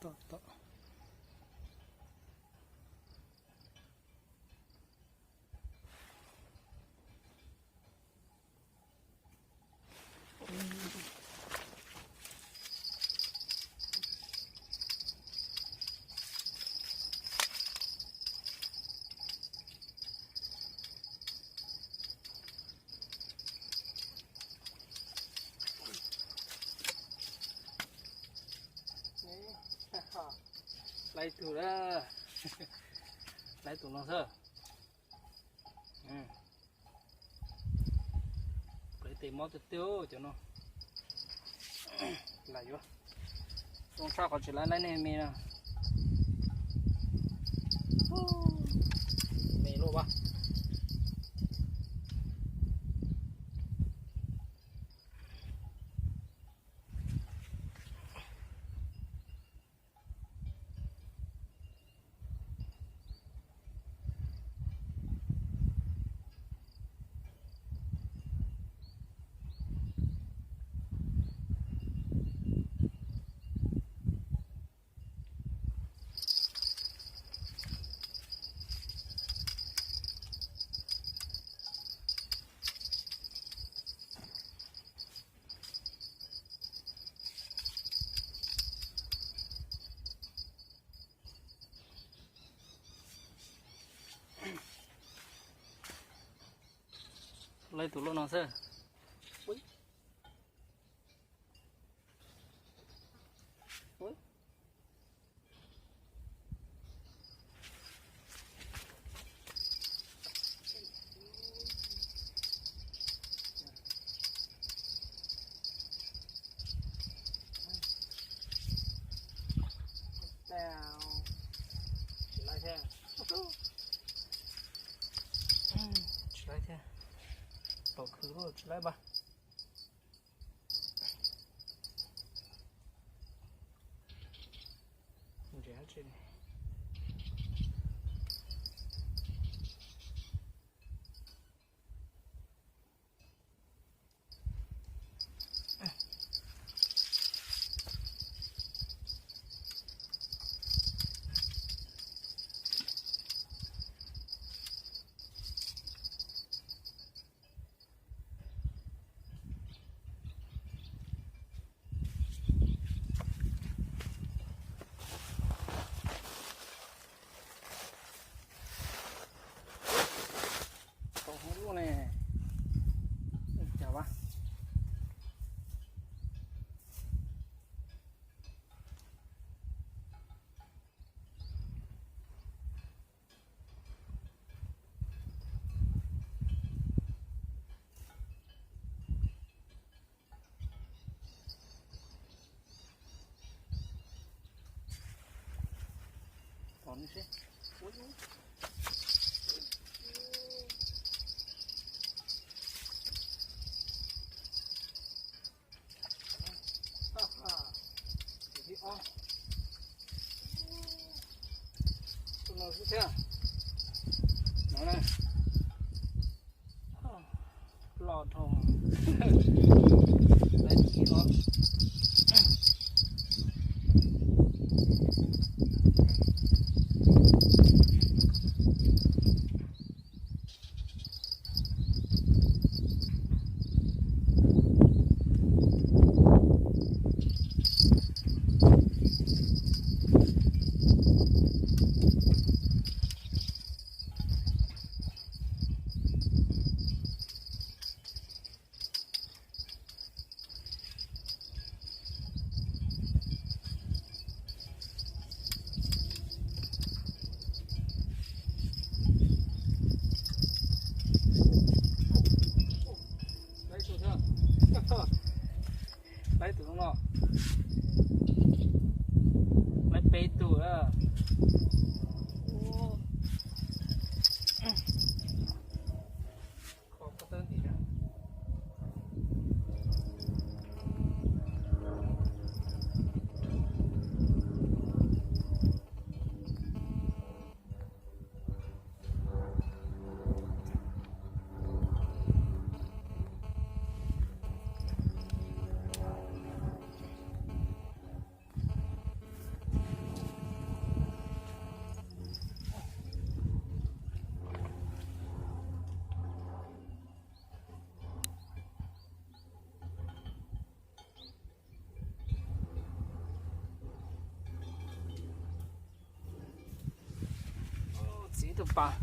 Tom tom. Laib tug lawm, laib tus no xwb. Plev tes mob tiag tiag cov no. Lam yuav zoo tshaj qhov tsis laib laib nej me no. Me luaj vas. Laib tus loj no xwb. Tsis laib thiab. Tsis laib thiab. Tom khwv lawm tsis laib npab. Tau hauv lub ne. Cas vas. Tom no seb. Tus thib ob. Tus no xwb thiab. No na. Loj dhau. Laib tus thib ob. Ib tug pas.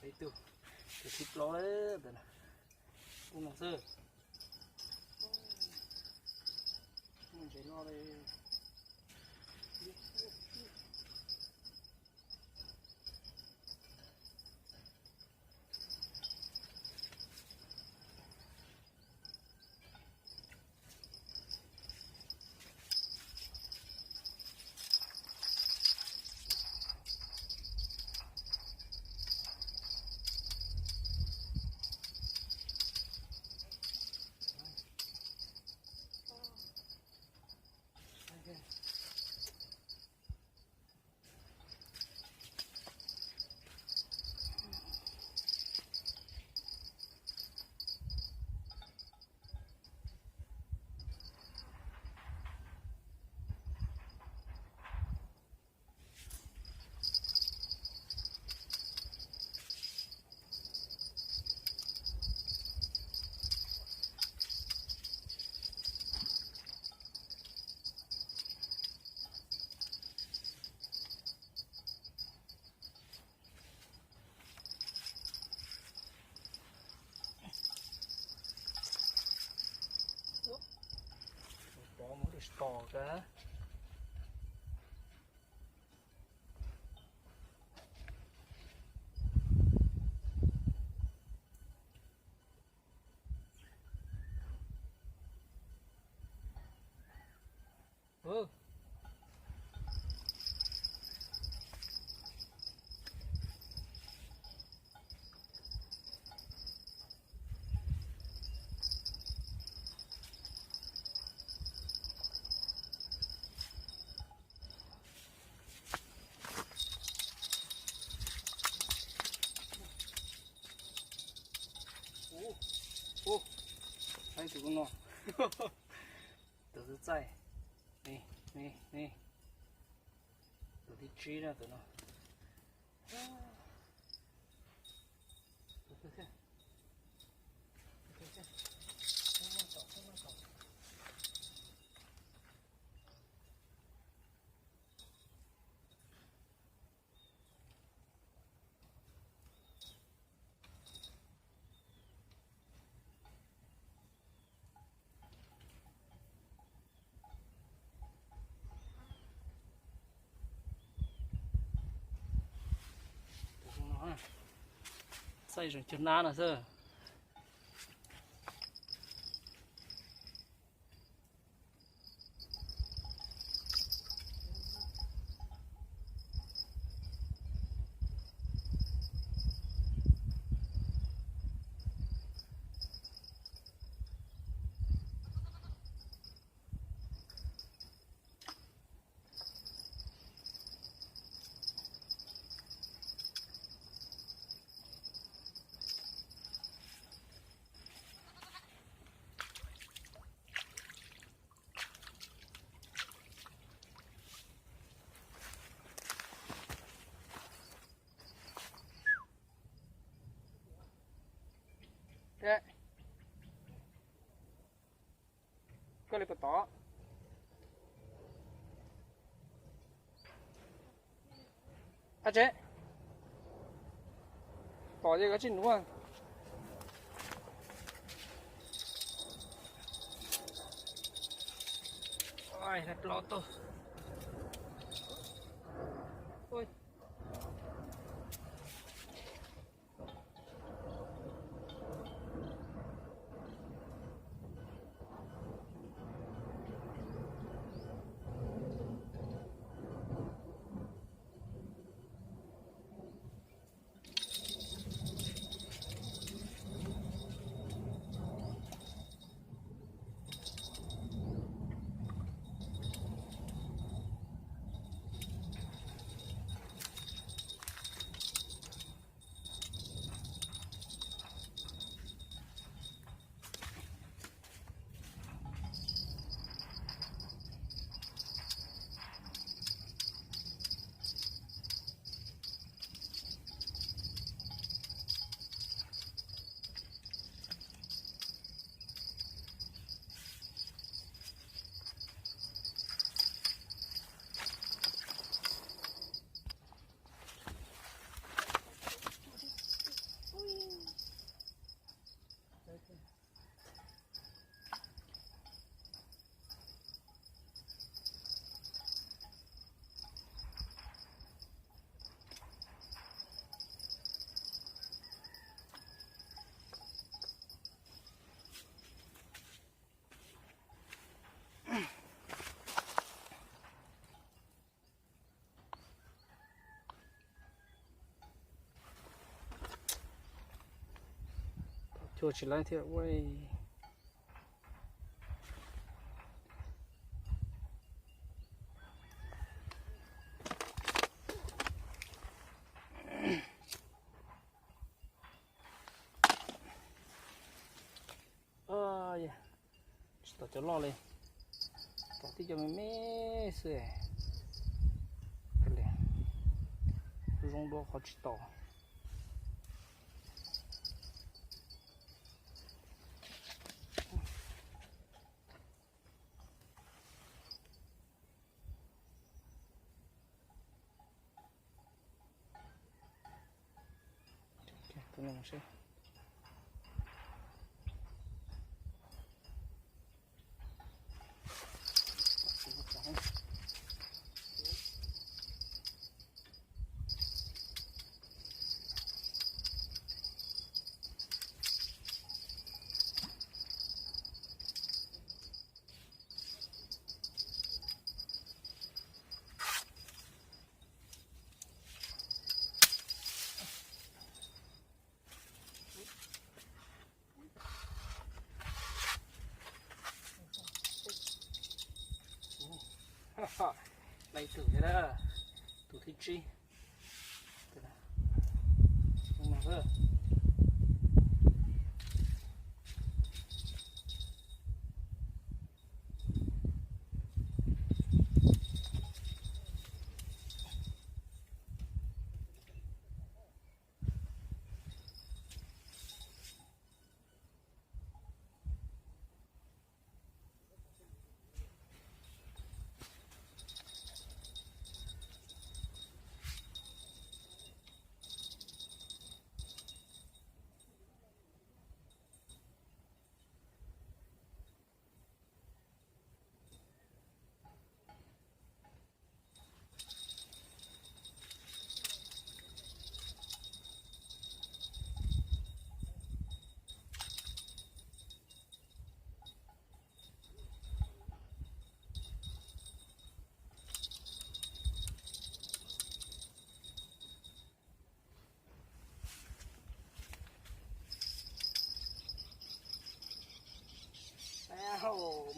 Ib tug, tus thib plaub lawm ntawm no. Ub no xwb. Ntses no li. Pov mus rau tom kawg. Ub, ub, saib tus no. Tus xub txaij. Ni, ni, ni. Tus thib tsib na tus no. Tus twg thiab? Tus twg thiab? Tus no tom, tus no tom. Txaij zoo cuag nab no xwb. Koj li puas tom? Ab tsev, tom ces koj tsis nuv. Plob tuaj. Cua tsis laib thiab ua. Tsis tau cov loj li, tau tib co me me xwb. Zoo dua qhov tsis tau. Laiv tus thiab, tus thib tsib.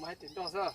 Mas hais tus nrog xwb.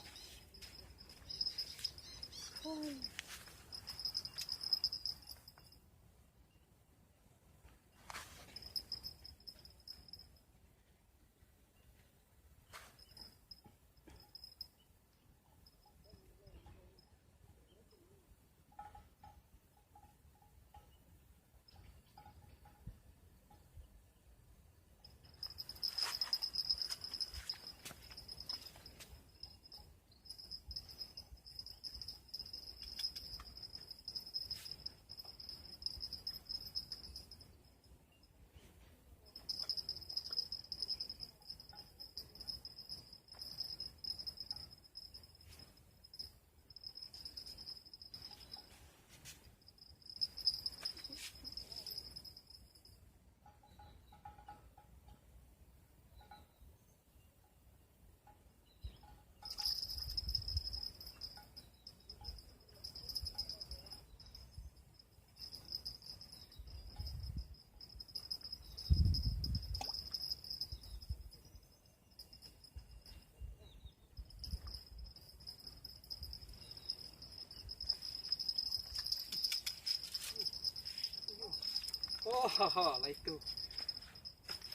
Laiv tus,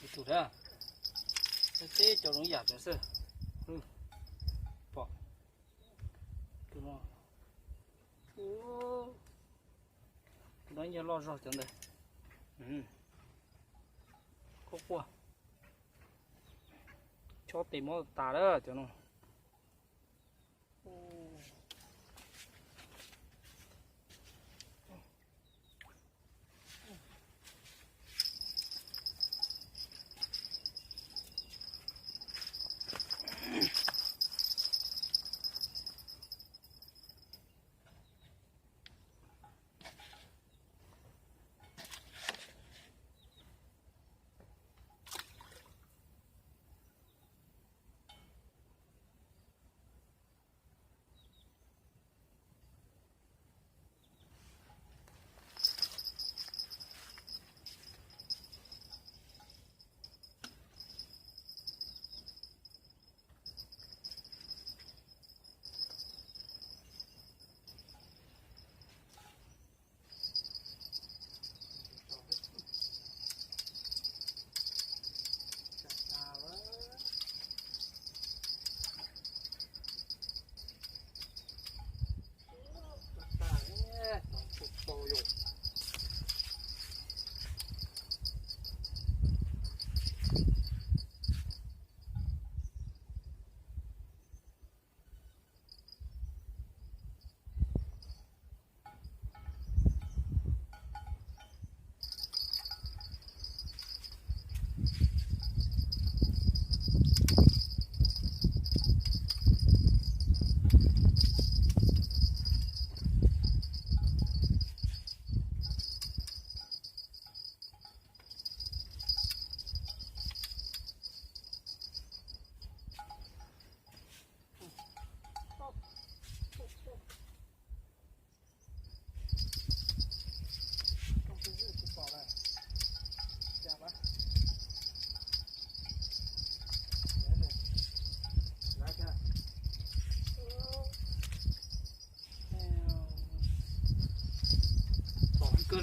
ib tug thiab. Teb cov zoo yam cov xwb. Pom tus no, tus no nyuag loj zog cov ntawd. Quaj quaj, chob tes mob tas lawm cov no.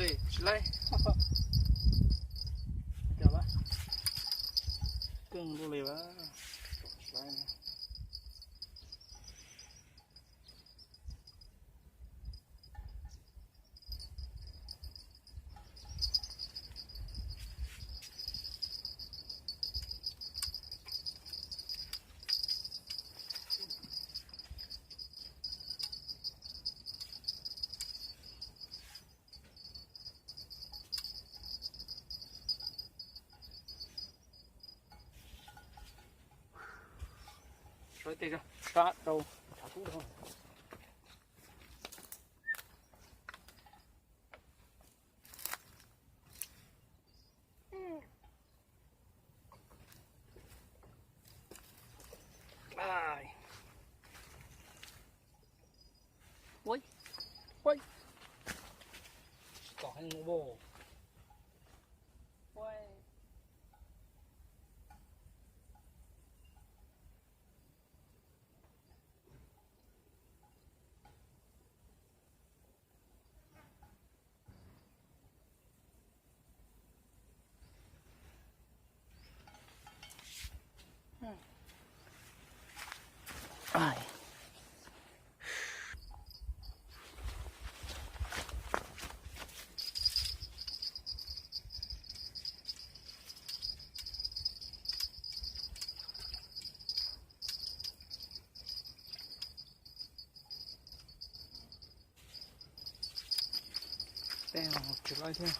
Tsis laib. Keej li as. Sab rau tshav kub. Ua, ua, tsis tom heev mus. Tsis laib thiab.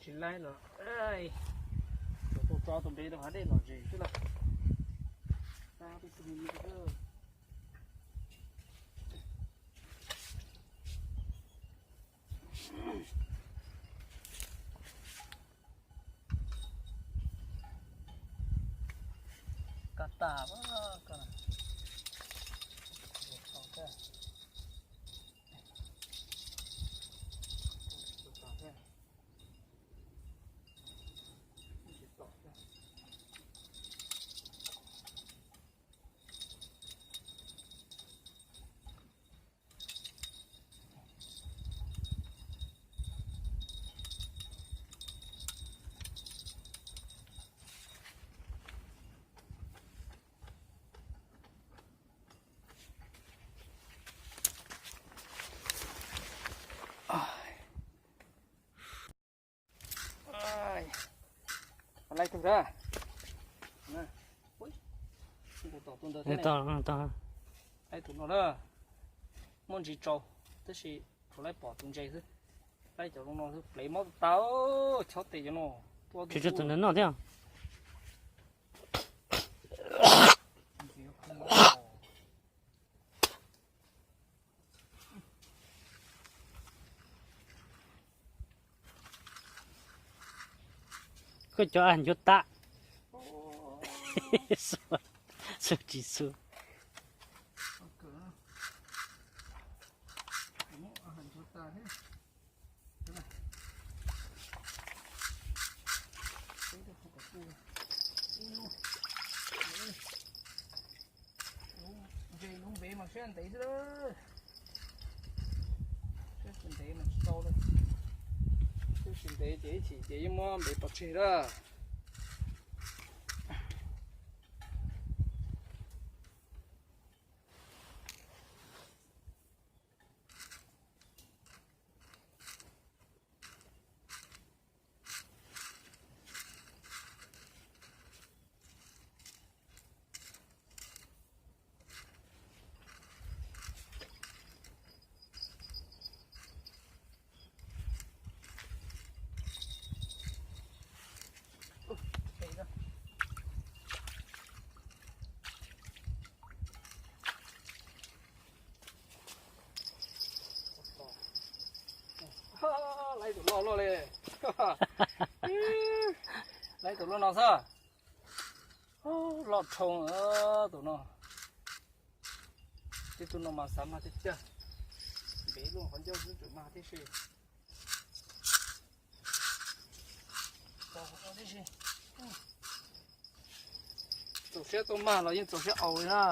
Tsis laib los, tus tso tus npe rau hav dej lom zem xwb los. Tas. Laib tus da. Laib tus no na. Muaj ntsis tsau, tab sis tsuas laib pom tus ntses xwb. Laib cov zoo no xwb, plev mob tas, chob tes cov no. Tus ntawd no thiab. Koj cov a ncuav tas. Xub tsis xub. Ntses lub ntev mas siab ntev xwb, siab tsis ntev mas tsis tau li. Siab tsis ntev ces ib chim ces yeej muab ntev pov tseg lawm. Laib tus loj loj li. Laib tus loj no xwb. Loj dhau tus no. Tib tug no mas xav mag tiag tiag. Ntev luaj qhov ncauj xwb tseem mag tib si. Txaus siab tuaj mag los yeej txaus siab aus li na.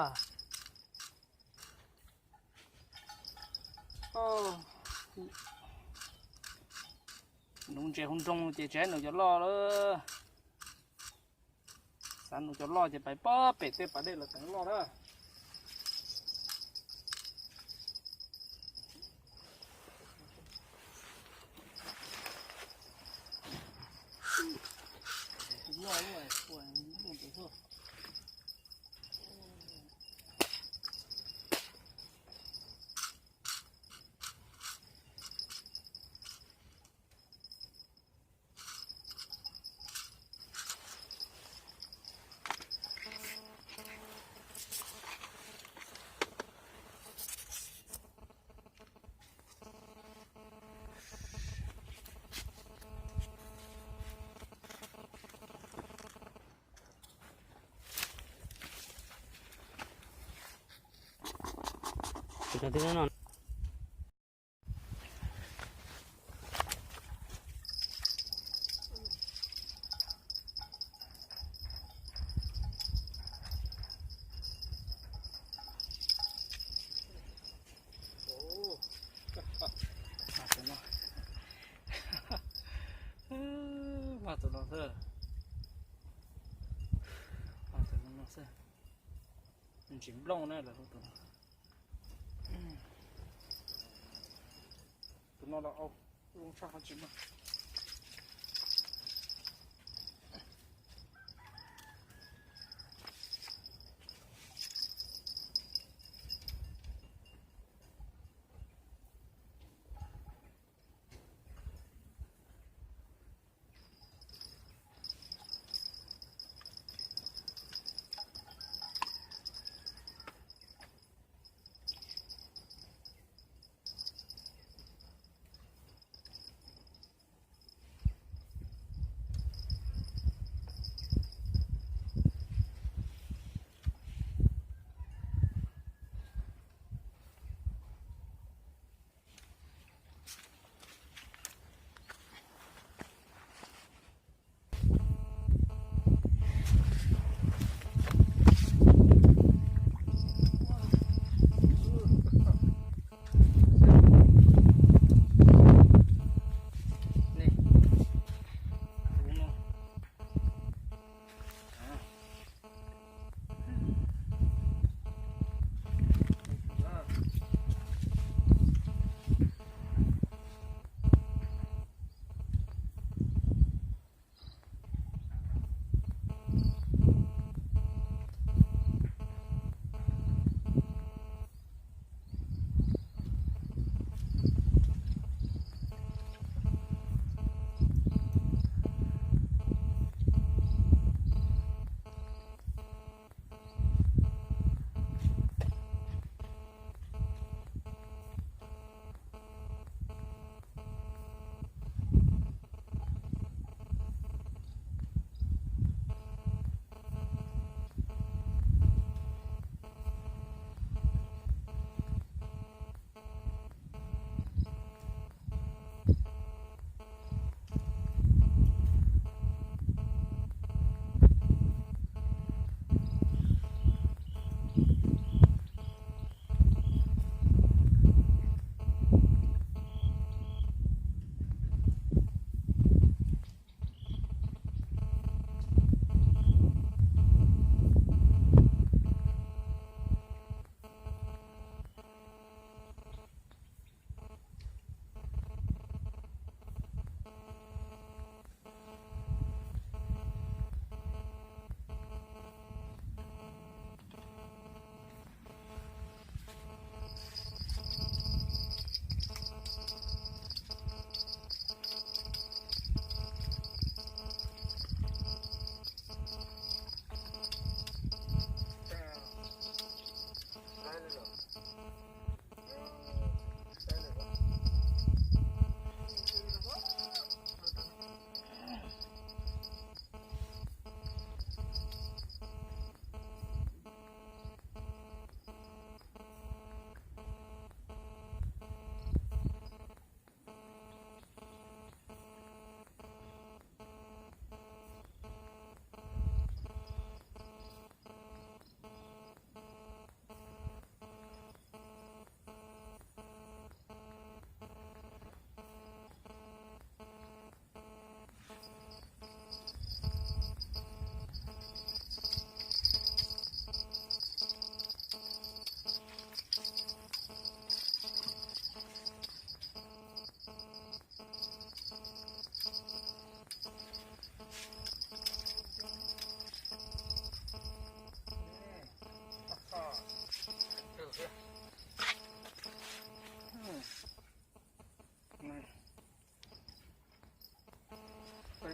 Nuv ntses hu nroo ces tsis nug cov loj lawm. Xav nug cov loj ces pais pog pem tej pas dej los teev loj na. Mag tus no xwb. Mag tus no xwb. Ntsis nplooj na lawv hu tus no. Tus no los au, zoo tshaj qhov tsis mag.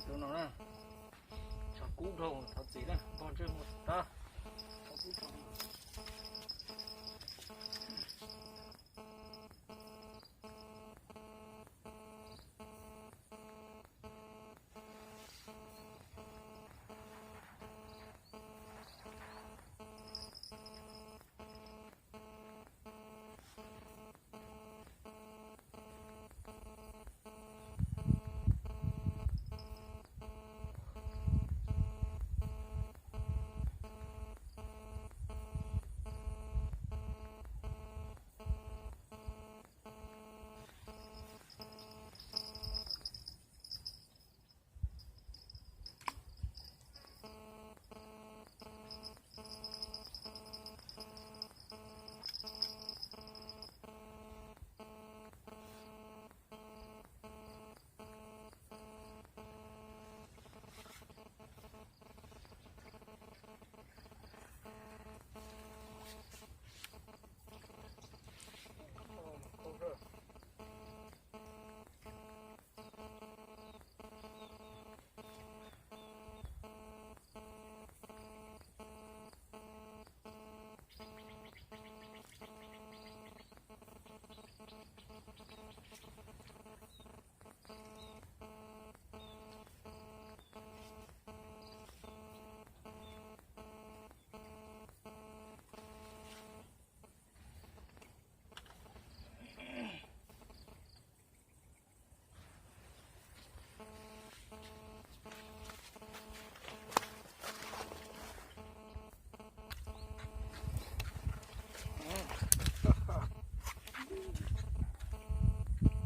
Tus no na, tshav kub dhau, thov txim na, npog ntsej muag tab. Tshav kub dhau.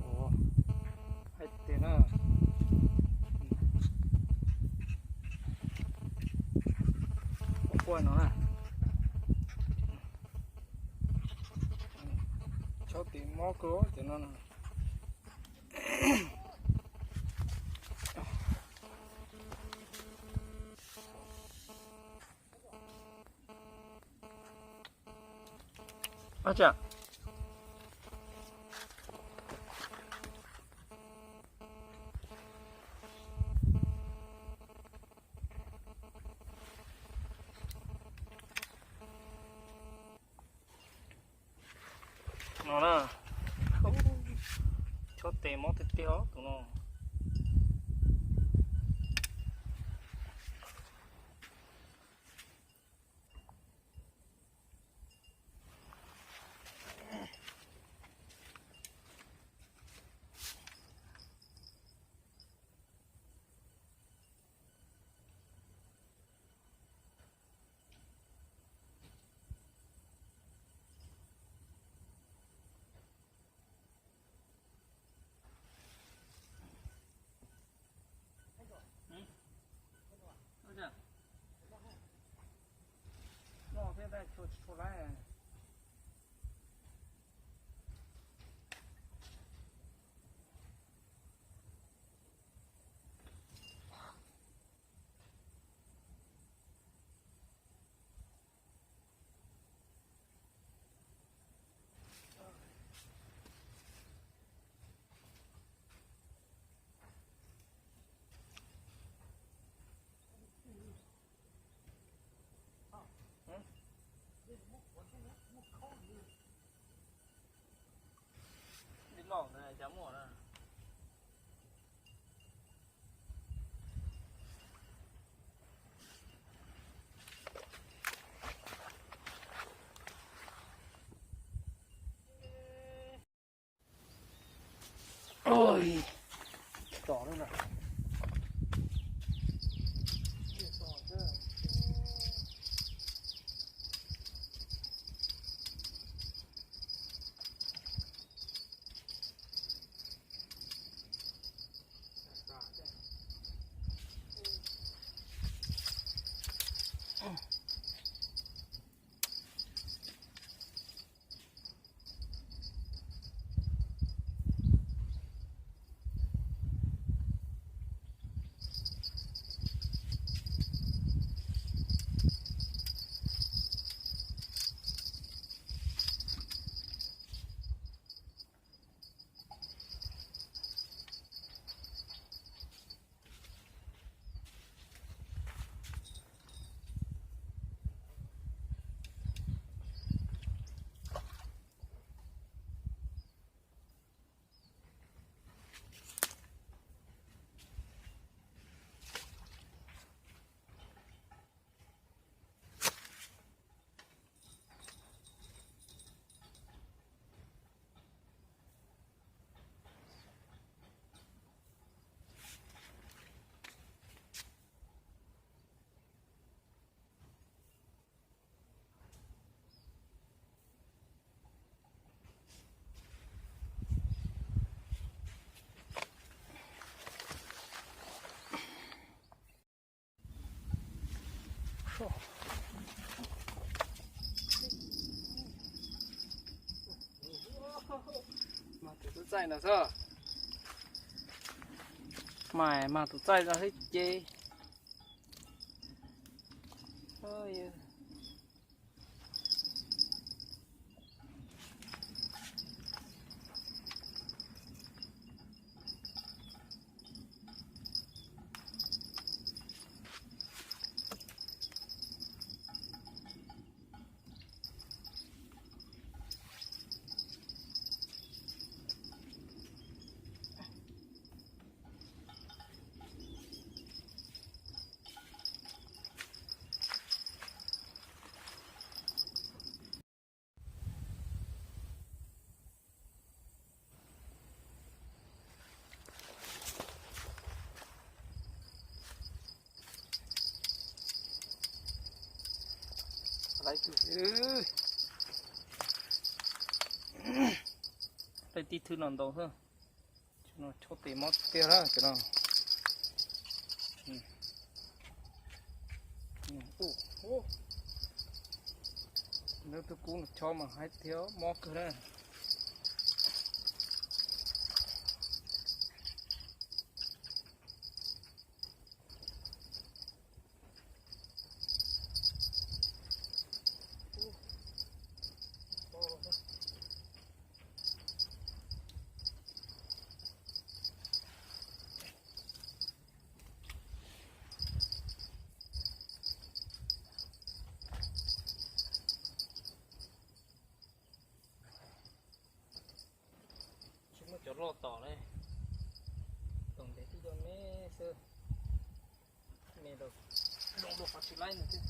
Ua, hais tias na, ua no na, tshov tim mob kawg cov no na. Ua tsaug. No na, chob tes mob tiag tiag os tus no. Ib loj na, cas muaj na. Mas tus tub txaij no xwb. Mas, mas tus txaij no xwb ces. Lawv tib thwb no ntau xwb. Chob tes mob tiag na cov no. Lawv tus kub no chob mas haib thiab mob kawg na. Tsis muaj cov loj tom li. Tom ntev tib co me xwb. Me rau, zoo dua qhov tsis laib no thiab.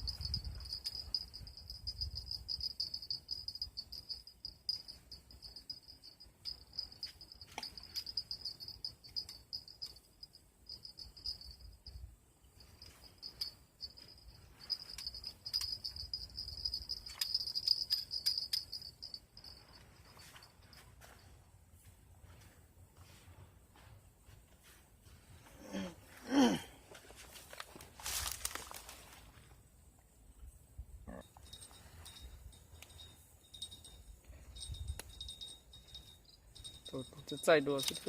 Tus txaij dua xwb.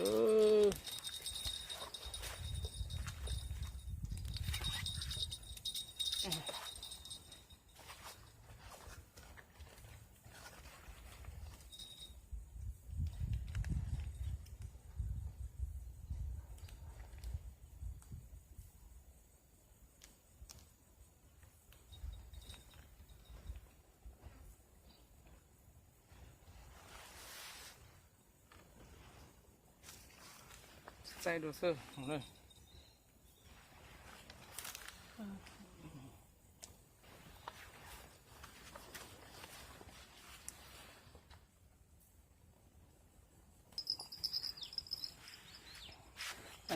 Txaij dua xwb.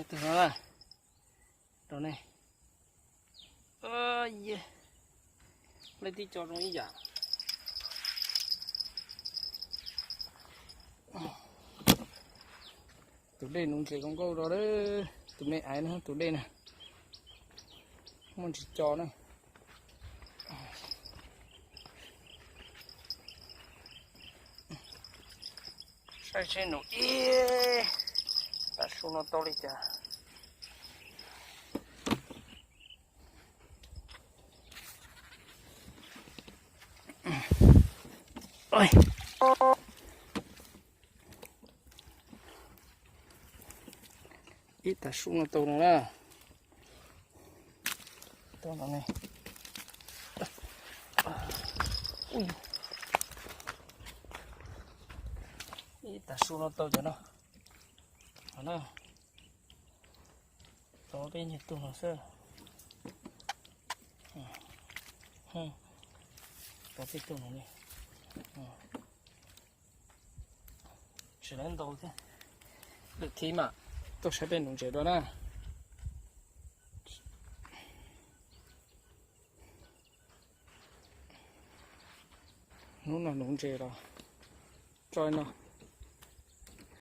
Tus no na, rau nej. Leej twg tso zoo ib yam. Tus dej nuv ntses zoo nkauj rau tus me aiv na, tus dej na. Muaj ntsis co na. Saib seb nws ib tav su no tau li cas. Ib tav su no tau no na. Ib tav su no tau cov no. Tau peb nyuag tug no xwb. Tau peb tug no ne. Tsis lawv ntau thiab. Lwm thib mas tuaj saib peb nuv ntses dua na. Hnub no nuv ntses los tso no.